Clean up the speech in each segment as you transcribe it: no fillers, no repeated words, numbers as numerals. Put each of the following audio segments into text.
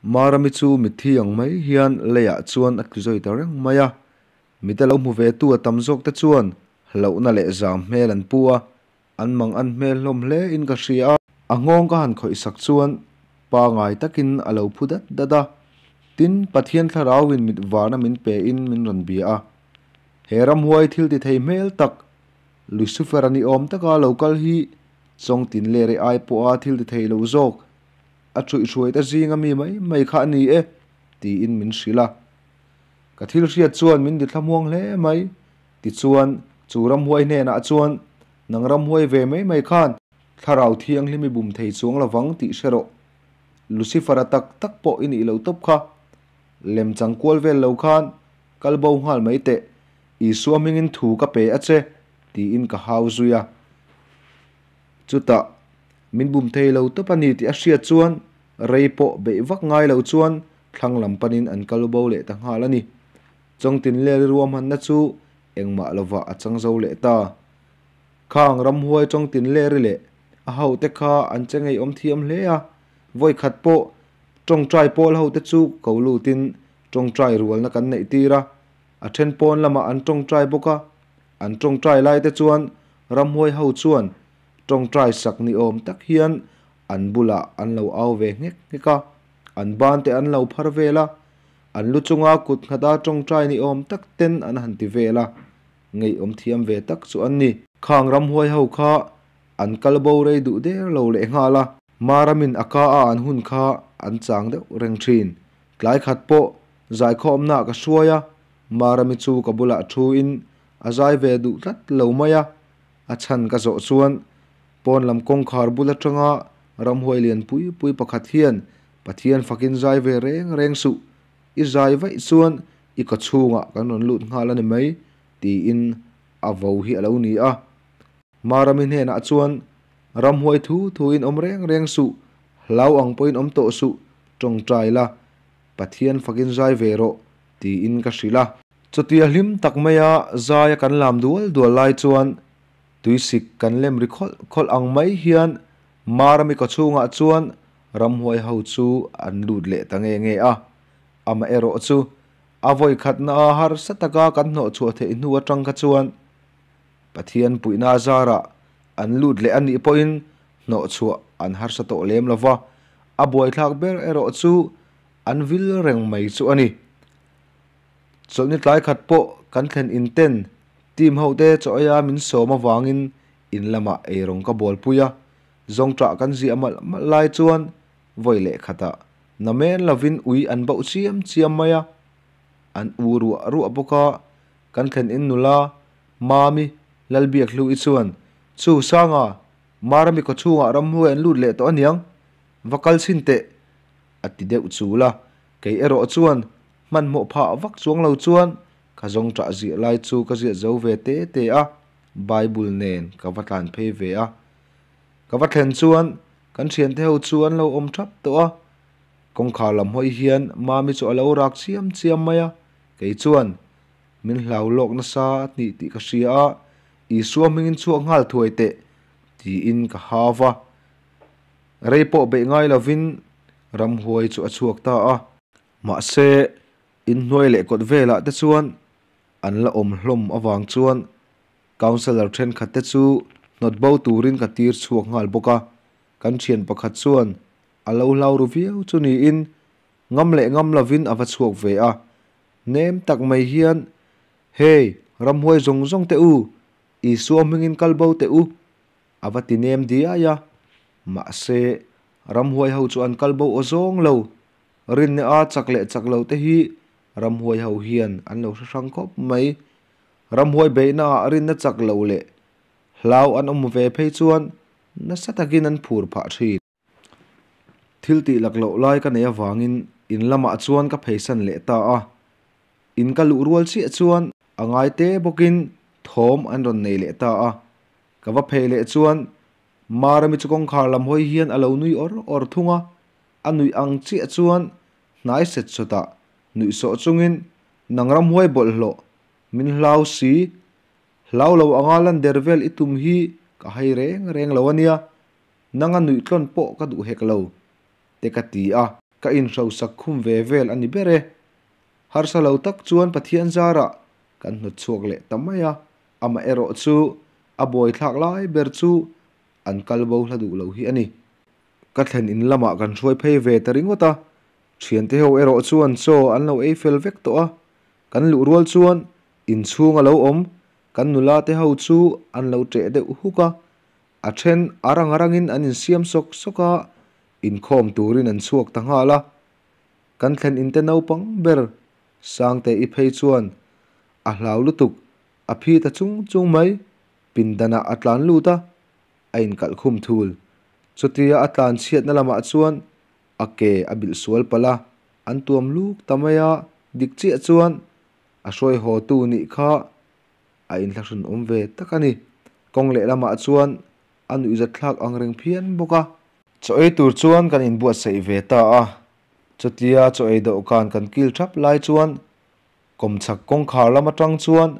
Marami chu mitthi ang mai hian leiah chuan a tlu zui ta reng mai a. Mite lo hmu ve tu a tam zawk te chuan hlauhna leh zam hmel an pu a, an mang an hmel hlawm hle in ka hria a. A nghawng ka han khawih sak chuan pangai takin a lo phu dat dat a. Tin, Pathian thlarauin mit varna min pe in min rawn bia a. He ramhuai thil ti thei hmel tak, Lucifer-a ni awm taka lo kal hi chawngtin leh reh ai pawha thil ti thei lo zawk a ṭhuihhruai ta zinga mi mai mai kha a ni e, tiin min hrilh a. Ka thil hriat chuan min ti thlamuang hle mai. Tichuan, chu ramhuai hnenah chuan, Nang ramhuai ve mai mai khan thlarau thianghlim i bum thei chuang lovang tih hre rawh. Lucifer-a tak tak pawh i nih lo tawp kha. Lemchang kual vel lo khan kal bo nghal mai teh, Isua hmingin thu ka pe a che, tiin ka hau zui a. Chutah, min bum thei lo tawp a ni tih a hriat chuan rei pawh beih vak ngai lo chuan thlang lam panin an kal bo leh ta nghal a ni. Chawngtin lel ruahmanna chu engmah lovah a chang zo leh ta. Khang ramhuai chawngtin leri leh a hote kha an che ngeiawm thiam hle a, vawikhat pawh tawngtai pawl hote chu ko lutin tawngtai rualna kan neih tir a, a then pawn lamah an tawngtai bawk a, an tawngtai lai te chuan ramhuai ho chuan tawngtai sak ni awm tak hian an bulah an lo au ve nghek nghek a, an ban te an lo phar vel a, an lu chunga kut nghata tawngtai ni awm tak ten an han ti vel a, ngeiawm thiam ve tak chu an ni. Khang ramhuai ho kha an kal bo rei duh der lo leh nghal a, Maramin a ka a an hun kha an chang deuh reng thin. Tlai khat pawh zaikhawmna ka hruai a, Marami chu ka bulah thuin a zai ve duh tlat lo mai a, a chhan ka zawh chuan pawn lam kawngkhar bul atanga ramhuai lian pui pui pakhat hian Pathian fakin zai ve reng reng suh, i zai vaih chuan i ka chhungah kan rawn lut nghal a ni mai tiin a vo hi a lo ni a. Marami hnenah chuan ramhuai thu thuin awm reng reng suh, hlau ang pawhin awm tawh suh, tawngtai la, Pathian fakin zai ve rawh, tiin ka hrilh a. Chutia hlim tak maia zaia kan lam dual dual lai chuan tuisik kan lem ri khawlh khawlh ang mai hian Marami kawchhungah chuan ramhuai ho chu an lut leh ta nge nge a. Amaherawh chu a vawi khatna a harsa taka kan hnawhchhuah theih hnu atang kha chuan Pathian puihna zarah an lut leh a nih pawhin hnawhchhuah an harsa tawh lem lo va, a buaithlak ber erawh chu an vil reng mai chu a ni. Chawlhni tlai khat pawh kan thlen in ten team ho te chaw eia min sawm avangin in lamah eirawng ka bualpui a, zawngṭah kan ziah malh malh lai chuan vawi leh khatah namen lovin ui an bauh chiam chiam mai a, an u ruah ruah bawk a, kan thlen in nula Mami Lalbiakhlu-i chuan, Chu Sanga, Marami kawchhungah ramhuai an lut leh tawh aniang, va kal chhin teh, a ti deuh chul a. Kei erawh chuan hmanhmawh phah vak chuang lo chuan ka zawng ṭah ziah lai chu ka ziah zo ve te te a, Bible nen ka va tlan phei ve a. Ka va thlen chuan kan thiante ho chu an lo awm ṭhap tawh a, kawngkhar lam hawi hian Mami chu a lo rak chiam chiam mai a, kei chuan Min hlau lawk nasa a tih tih ka hria a, Isua hmingin chhuak nghal thuai teh, tiin ka hau va. Rei pawh beih ngai lovin ramhuai chu a chhuak ta a. Mahse, inhnuai leh kawt velah te chuan an la awm hlawm avang chuan councillor thenkhat te chu hnawt bo turin ka tir chhuak nghal bawk a. Kan thian pakhat chuan a lo hlau ru viau chu niin ngam leh ngam lovin a va chhuak ve a. Nem tak mai hian, Hey, ramhuai zawng zawng teh u, Isua hmingin kal bo teh u, a va ti nem diai a. Mahse, ramhuai ho chu an kal bo aw zawng lo. Rinne a chak leh chak lo te hi ramhuai ho hian an lo hre hrang khawp mai. Ramhuai beihna ah rinna chak lo leh hlau an awm ve phei chuan nasa takin an phur phah thin. Thil tih lak loh lai ka neih avangin in lamah chuan ka pheisan leh ta a. In ka luh rual chiah chuan a ngai te bawkin thawm an rawn nei leh ta a. Ka va phei leh chuan Marami chu kawngkhar lam hawi hian a lo nui awr awr thung a. A nuih ang chiah chuan hnai set sawtah nuih sawh chungin nang ramhuai bawlhhlawh min hlau si hlau lo anga lan der vel i tum hi ka hai reng reng lo a nia. Nanga nuih tlawn pawh ka duh hek lo, te ka ti a. Ka inhrosak khum ve vel a ni ber e. Harsa lo tak chuan Pathian zarah kan hnawt chhuak leh ta mai a, amaherawhchu a buaithlak lai ber chu an kal bo hla duh lo hi a ni. Ka thlen in lamah kan hruai phei ve ta ringawt a, thiante ho erawh chuan chaw an lo ei fel vek tawh a, kan luh rual chuan inchhung a lo awm kan nula te ho chu an lo ṭeh deuh huk a, a then a rang a rangin an insiam sawk sawk a, inkhawm turin an chhuak ta nghal a. Kan thlen in te naupang ber Sangte i phei chuan a hlau lutuk a phi ta chung chung mai, pindanah a tlan lut a, a inkalh khum thul. Chutia a tlan chhiatna lamah chuan a ke a bilh sual palh a, an tuam luk ta mai a, dik chiah chuan a hruai haw tu nih kha a inthlahrun awm ve tak a ni. Kawng lehlamah chuan a nuihzatthlak ang reng phian bawk a. Chaw ei tur chuan kan inbuatsaih ve ta a, chutia chaw ei dawhkan kan kil thap lai chuan kawmchhak kawngkhar lam atang chuan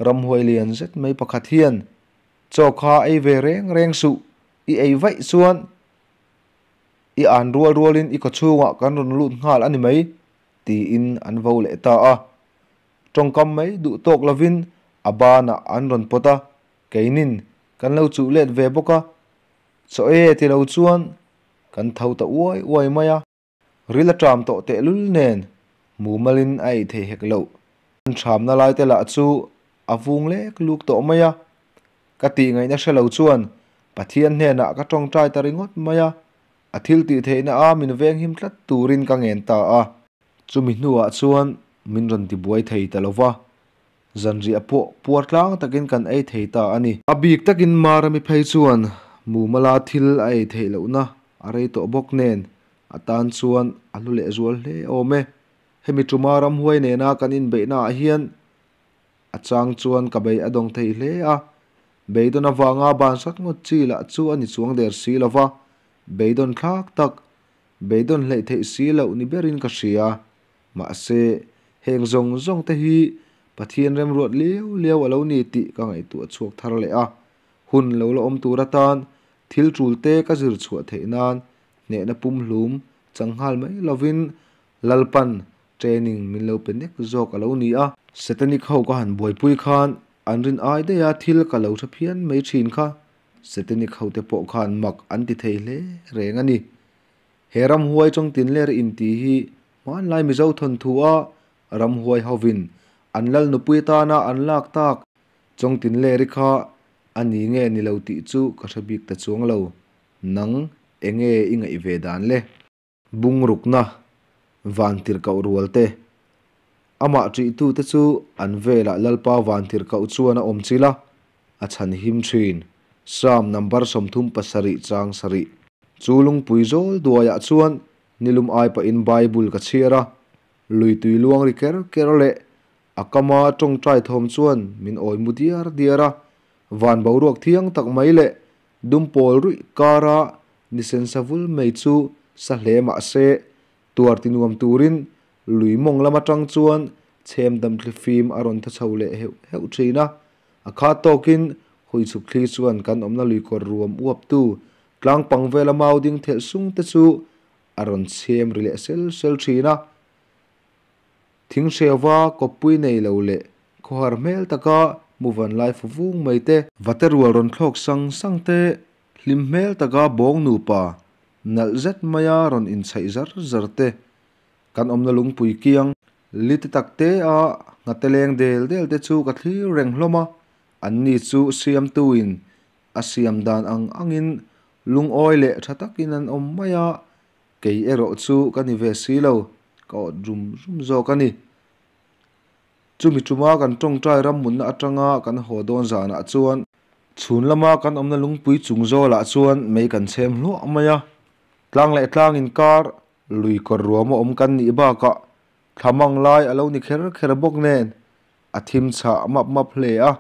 ramhuai lian zet mai pakhat hian Chaw kha ei ve reng reng suh, i ei vaih chuan i an rual rualin i kawchhungah kan rawn lut nghal a ni mai, tiin an vo leh ta a. Tawngkam mai duh tawk lovin a banah an rawn pawt a, keinin kan lo chuh let ve bawk a. Chaw e ti lo chuan kan tho ta uai uai mai a. Ril a ṭam tawh tehlul nen mumalin a ei thei hek loh. An ṭhamna lai te lah chu a vung lek luk tawh mai a. Ka tih ngaihna hre lo chuan Pathian hnenah ka ṭawngṭai ta ringawt mai a, a thil tih theihna a min venghim tlat turin ka ngen ta a. Chumi hnuah chuan min rawn tibuai thei ta lo va, zanriah pawh puar tlang takin kan ei thei ta a ni. A bik takin Marami phei chuan mumala thil a ei theih lohna a rei tawh bawk nen A tan chuan a hlu leh zual hle awm e. Hemi tuma ramhuai nena kan inbeihna ah hian a chang chuan ka bei a dawng thei hle a. Beidawn avanga ban sat ngawt chi lah chu a ni chuang der si lo va, beidawn thlak tak, beidawn hleih theih si loh ni berin ka hria. Mahse, heng zawng zawng te hi Pathian remruat liau liau a lo ni tih ka ngaihtuah chhuak thar leh a. Hun lo la awm tur atan thil tul te ka zir chhuah theih nan hnehna pumhlum chang nghal mai lovin Lalpan training min lo pe nek zawk a lo ni a. Satanic ho ka han buaipui khan an rin ai daih a thil ka lo hre phian mai thin kha. Satanic ho te pawh khan mak an ti thei hle reng a ni. He ramhuai chawngtinler inti hi hmanlai Mizo thawnthu a ramhuai hovin an lal nupui atana an lak tak chawngtinleri kha a ni nge ni lo tih chu ka hre bik ta chuang lo. Nang enge i ngaih ve dan le? Bungrukna, Vantirhkoh rual te. Amah ṭihtute chu an velah Lalpa Vantirhkoh chuan a awm chilh a, a chhan him ṭhin. Psalm number 37 chang sarih. Chu lungpui zawl duaiah chuan nilum ai pahin Bible ka chhiar a, lui tui luang ri ker ker leh a kama ṭawngṭai thawm chuan min awi mu diar diar a, van boruak thiang tak mai leh Dumpawl ruih kara nisen sa vul mai chu sa hle mah se, tuar ti nuam turin lui mawng lam atang chuan chhem damthli fim a rawn tha chho leh heuh heuh thin a. A khat tawkin hui chhuk thli chuan kan awmna lui kawr ruam uaptu tlang pang vela mau ding thelh sung te chu a rawn chhem ri leh sel sel thin a. Thing hreuva kawppui nei lo leh khawhar hmel taka mu van lai fu vung mai te. Vate rual rawn thlawk sang sang te, hlim hmel taka bawng nupa nalh zet maia rawn inchhaih zar zar te, kan awmna lungpui kiang li te tak te a nghate leng del del te chu ka thlir reng hlawm a, anni chu siamtuin a siam dan ang angin lungawi leh tha takin an awm mai a, Kei erawh chu ka ni ve si lo, ka awt rum rum zawk a ni. Chumi tuma kan tawngtai rammunna atanga kan haw dawn zanah chuan chhun lama kan awmna lungpui chung zawlah chuan mei kan chhem hluah mai a. Tlang leh tlang inkar lui kawr ruam a awm kan nih bakah thla mang lai a lo ni kher kher bawk nen a thim chhah map map hle a,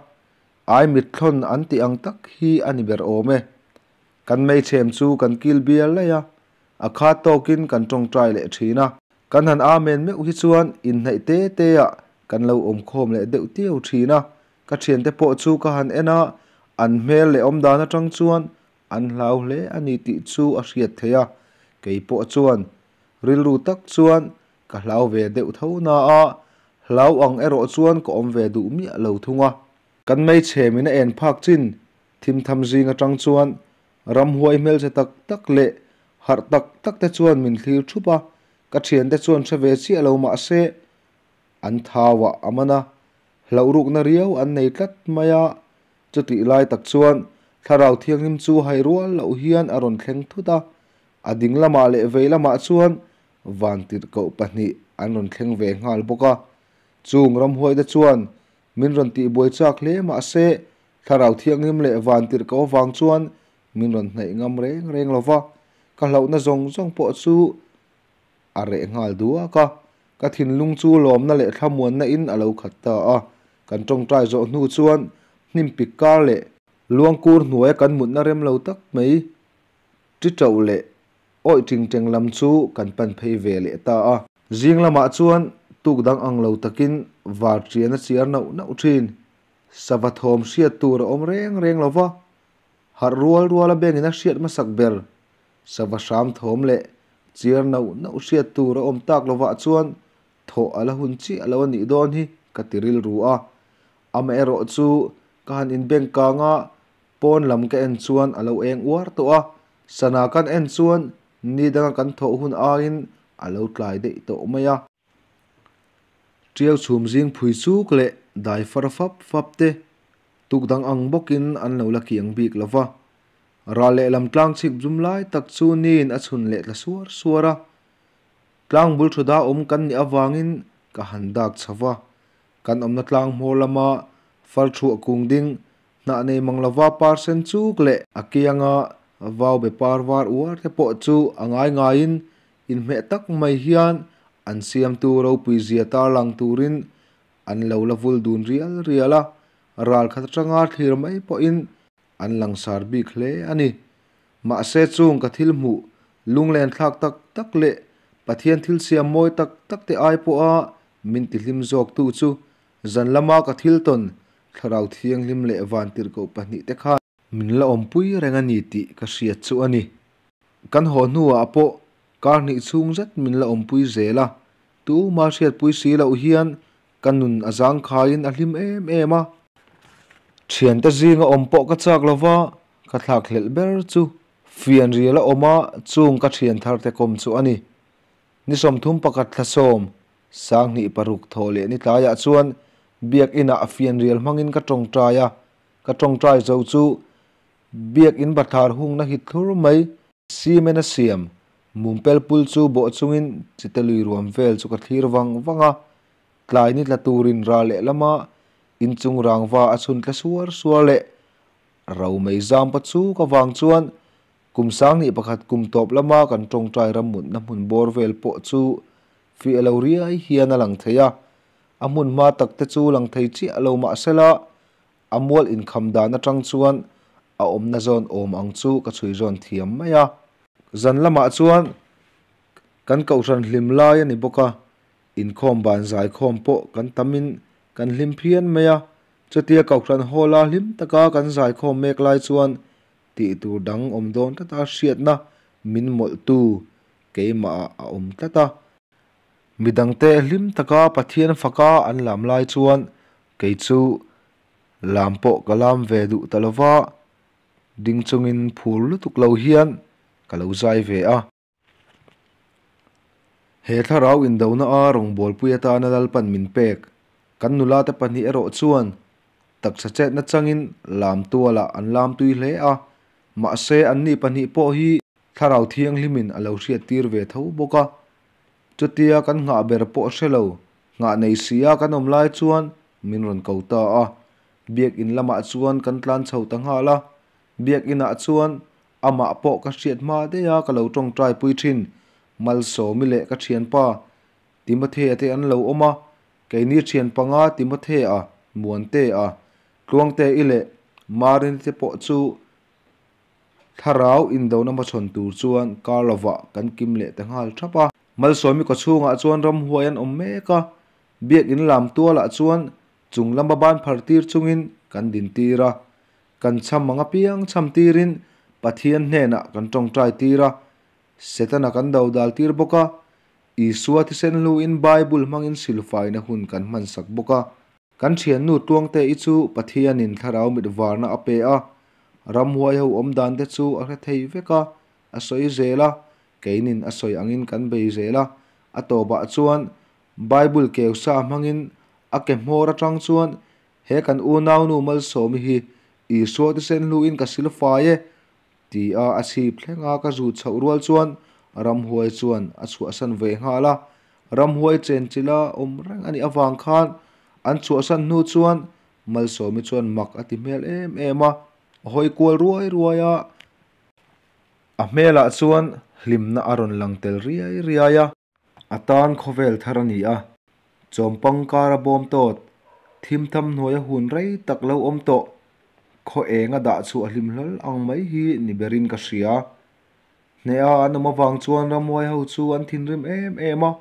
ai mitthlawn an tih ang tak hi a ni ber awm e. Kan meichhem chu kan kil bial laih a, a khat tawkin kan tawngtai leh thin a. Kan han amen meuh hi chuan inhnaih te te ah kan lo awmkhawm leh deuh tiu thin a. Ka thiante pawh chu ka han en a, an hmel leh awmdan atang chuan an hlau hle a ni tih chu a hriat theih a. Kei pawh chuan Rilru tak chuan ka hlau ve deuh tho na a, hlau ang erawh chuan ka awm ve duh miah lo thung a. Kan hmeichhe min a en phak chin thim tham zing atang chuan ramhuai hmelchhe tak tak leh harh tak tak te chuan min thlir thup a, ka thiante chuan hre ve chiah lo mah se an thauah a man a, hlauh rukna riau an nei tlat mai a. Chutih lai tak chuan Thlarau Thianghlim chu hai rual loh hian a rawn thleng thut a, a ding lamah leh vei lamah chuan vantirhkoh pahnih an rawn thleng ve nghal bawk a. Chung ramhuaite chuan min rawn tihbuai chak hle mah se Thlarau Thianghlim leh vantirhkoh avang chuan min rawn hnaih ngam reng reng lo va, ka hlauhna zawng zawng pawh chu a reh nghal duak a, ka thinlung chu lawmna leh thlamuanna in a lo khat ta a. Kan tawngtai zawh hnu chuan hnim pik kar leh luangkur hnuaia kan mutna rem lo tak mai ti tauh leh awih tingteng lam chu kan pan phei ve leh ta a. Zing lamah chuan tuk dang ang lo takin var ṭian a chiar nauh nauh ṭhin. Sava thawm hriat tur a awm reng reng lo va, harh rual ruala bengin a hriat hmasak ber Sava hram thawm leh chiar nauh nauh hriat tur a awm tak lovah chuan thawh a la hun chiah lo a nih dawn hi ka ti rilru a. Amaherawh chu ka han inbeng kang a, pawn lam ka en chuan a lo eng uar tawh a, sana kan en chuan ni danga kan thawh hun aiin a lo tlai daih tawh mai a. Tiau chhum zing phui chuk leh dai far fap fap te tuk dang ang bawkin an lo la kiang bik lo va. Ral lehlam tlang chhip zum lai tak chu niin a chhun leh tla suar suar a. Tlang bul thu da awm kan nih avangin ka han dak chho va. Kan awmna tlang hmawr lama far thuah kung ding hnah nei mang lova par sen chuk leh a kianga vau be par var uar te pawh chu a ngai ngaiin inhmeh tak mai hian an siamtu ropui zia tarlang turin an lo la vul dun rial rial a. Ral khat atanga thlir mai pawhin An langsar bik hle a ni. Mahse chung ka thil hmuh lunglen thlak tak tak leh Pathian thil siam mawi tak tak te ai pawha min tihlim zawk tu chu zan lama ka thil tawn Thlarau Thianghlim leh Vantirhkoh pahnih te khan min la awmpui reng a ni tih ka hriat chu a ni. Kan haw hnuah pawh kar hnih chhung zet min la awmpui zel a, tuma hriatpui si loh hian Ka nun a zangkhaiin a hlim em em a. Thiante zinga awm pawh ka chak lo va, ka thlak hlelh ber chu fian rial a awm a, chung ka thian tharte kawm chu a ni. Ni 31 thla sawm, 2006 thaw leh ni tlaiah chuan Biakinah fian rial hmangin ka tawngtai a, ka tawngtai zo chu Biakin bathlar hungna hit thlur mai, cement a siam, mumpel pul chu bawh chungin chite lui ruam vel chu ka thlir vang vang a, tlai ni tla turin ral lehlama inchung rangva a chhun tla suar suar leh ro mai zam pa chuk avang chuan kum 2001 kum tawp lama kan tawngtai ram mutna hmun bawr vel pawh chu fiah lo riai hian a lang thei a, a hmun hma tak te chu lang thei chiah lo mahsela A mual inkham dan atang chuan a awmna zawn awm ang chu ka chhui zawn thiam mai a. Zan lamah chuan kan kohhran hlim lai a ni bawk a, inkhawm ban zaikhawm pawh kan tamin kan hlim phian mai a. Chutia kohhran hawla hlim taka kan zaikhawm mek lai chuan tih tur dang awm dawn tlata hriatna min mawlhtu keimahah a awm tlat a. Midangte hlim taka Pathian faka an lam lai chuan Kei chu lam pawh ka lam ve duh ta lo va, ding chungin phur lutuk lo hian ka lo zai ve a. He thlarau indona a rawngbawlpui atana Lalpan min pek, kan nula te pahnih erawh chuan taksa chetna changin lam tualah an lam tui hle a, mahse anni pahnih pawh hi thlarau thianghlimin a lo hriattir ve tho bawk a. Chutia kan nghah ber pawh hre lo, Nghah nei sia kan awm lai chuan min rawn ko ta a, Biakin lamah chuan kan tlan chho ta nghal a, Biakinah chuan amah pawh ka hriat hma daih a ka lo tawngtai pui thin, Malsawmi leh ka thianpa Timothea te an lo awm a, keini thian panga Timothea, Muantea, Tluangte-i leh Marini te pawh chu Thlarau indona hmachhawn tur chuan kar lovah kan kim leh ta nghal thap a. Malsawmi kawchhungah chuan ramhuai an awm mek a, Biakin lam tualah chuan chung lama ban phar tir chungin kan din tir a. Kan cham ang apiang cham tirin Pathian hnenah kan tawngtai tir a, Setana kan do dal tir bawk a. Isua thisen hluin Bible hmangin silfaina hun kan hmansak bawk a. Kan thiannu Tluangte-i chu Pathianin thlarau mit varna a pe a, ramhuai ho awm dan te chu a hre thei vek a, a sawi zel a, keinin a sawi angin kan bei zel a, a tawpah chuan Bible keu sa hmangin a ke hmawr atang chuan he kan unaunu Malsawmi hi Isua thisen hluin ka silfai e ti a a chhip thleng a ka zut chhoh rual chuan ramhuai chuan a chhuahsan ve nghal a, ramhuai chenchilh a awm reng a nih avang khan an chhuahsan hnu chuan Malsawmi chuan mak a ti hmel em em a, a hawi kual ruai ruai a, a hmelah chuan hlimna a rawn lang tel riai riai a. A tan khawvel thar a ni a, chawmpang kara bawm tawt, thim tham hnuaia hun rei tak lo awm tawh, khaw enga dah chhuah hlim hlawl ang mai hi ni berin ka hria. Hneha an awm avang chuan ramhuai ho chu an thinrim em em a,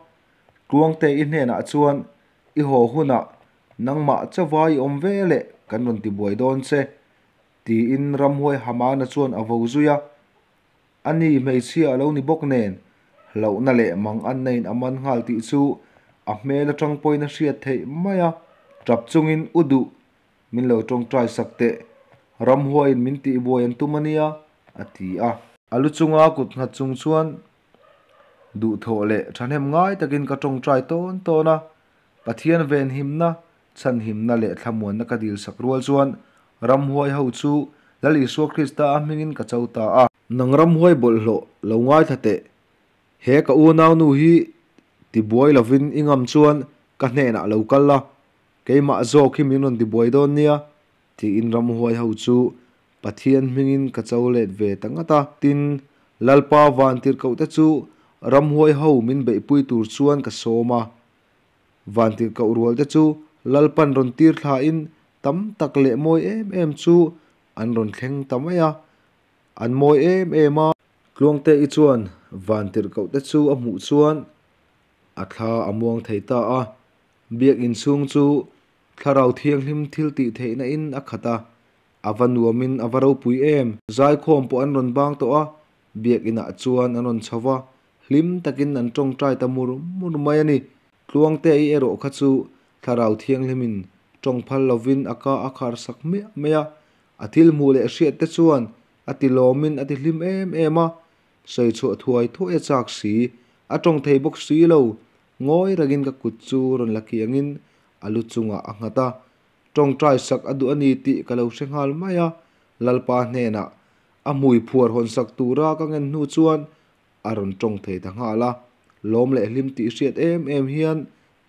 Tluangte i hnenah chuan i haw hunah nangmah chauva i awm ve leh kan rawn tibuai dawn che, tiin ramhuai Hamana chuan a vo zui a. A ni, hmeichhia a lo ni bawk nen, hlauhna leh mang an neiin a man nghal tih chu a hmel atang pawhin a hriat theih mai a, tap chungin u duh, min lo tawngtai sak teh, ramhuaiin min tihbuai an tum a nia, a ti a. A lu chunga kut nghat chung chuan duhthawh leh thahnem ngai takin ka tawngtai tawn tawn a, Pathian venhimna Chhanhimna leh thlamuanna ka dil sak rual chuan ramhuai ho chu Lal Isua Krista a hmingin ka cho ta a. Nang ramhuai bawlhhlawh lo ngaithla teh. He ka unaunu hi tibuai lovin i ngam chuan ka hnenah lo kal la, keimah zawk hi min rawn tibuai dawn nia, tiin ramhuai ho chu Pathian hmingin ka cho let ve ta ngat a. Tin, Lalpa vantirhkohte chu ramhuai ho min beihpui tur chuan ka sawm a. Vantirhkoh rual te chu Lalpan rawn tir thlain tam tak leh mawi em em chu an rawn thleng ta mai a, an mawi em em a. Tluangte-i chuan Vantirhkoh te chu a hmuh chuan a thla a muang thei ta a, biakinn chhung chu Thlarau Thianghlim thil tih theihna in a khat a, a va nuamin a va ropui em. Zaikhawm pawh an rawn bang tawh a, biakinah chuan an rawn chho va, Hlim takin an tawngtai ta mur mur mai a ni. Tluangte-i erawh kha chu Thlarau Thianghlimin tawng phal lovin a ka a khar sak miah mai a. A thil hmuh leh hriat te chuan a ti lawmin a ti hlim em em a. Sawi chhuah thuai thuai a chak si, a tawng thei bawk si lo. Ngawi rengin ka kut chu rawn la kiangin a lu chungah a nghat a. Tawngtai sak a duh a ni tih ka lo hre nghal mai a. Lalpa hnenah a hmui phuar hawn sak tura ka ngen hnu chuan a rawn tawng thei ta nghal a, lawm leh hlim tih hriat em em hian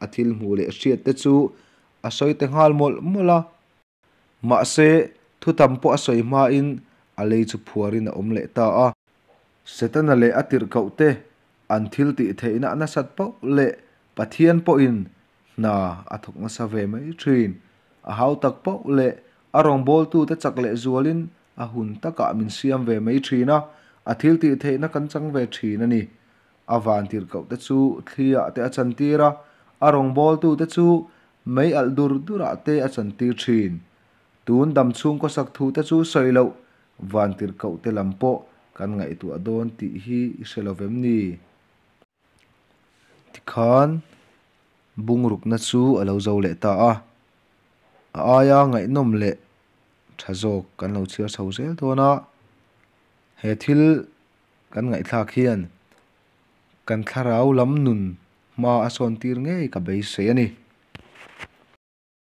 a thil hmuh leh hriat te chu a sawi ta nghal mawlh mawlh a. Mahse, thu tam pawh a sawi hmain a lei chu phuarin a awm leh ta a. Setana leh a tirhkoh te an thil tih theihna a nasat poh leh Pathian pawhin hna a thawk nasa ve mai thin. A hau tak poh leh a rawngbawltute chak leh zualin a hun takah min siam ve mai thin a, a thil tih theihna kan chang ve thin a ni. A van tirhkoh te chu thliah te a chantir a, a rawngbawltute chu mei alh dur durah te a chantir thin. Tun dam chhung khawsak thu te chu sawi loh van tirhkoh te lam pawh kan ngaihtuah dawn tih hi i hre lo vem ni? Tikhan bungrukna chu a lo zo leh ta a, a aia ngaihnawm leh tha zawk kan lo chhiar chho zel dawn a, he thil kan ngaihthlak hian kan thlarau lam nun hma a sawn tir ngei ka beisei a ni.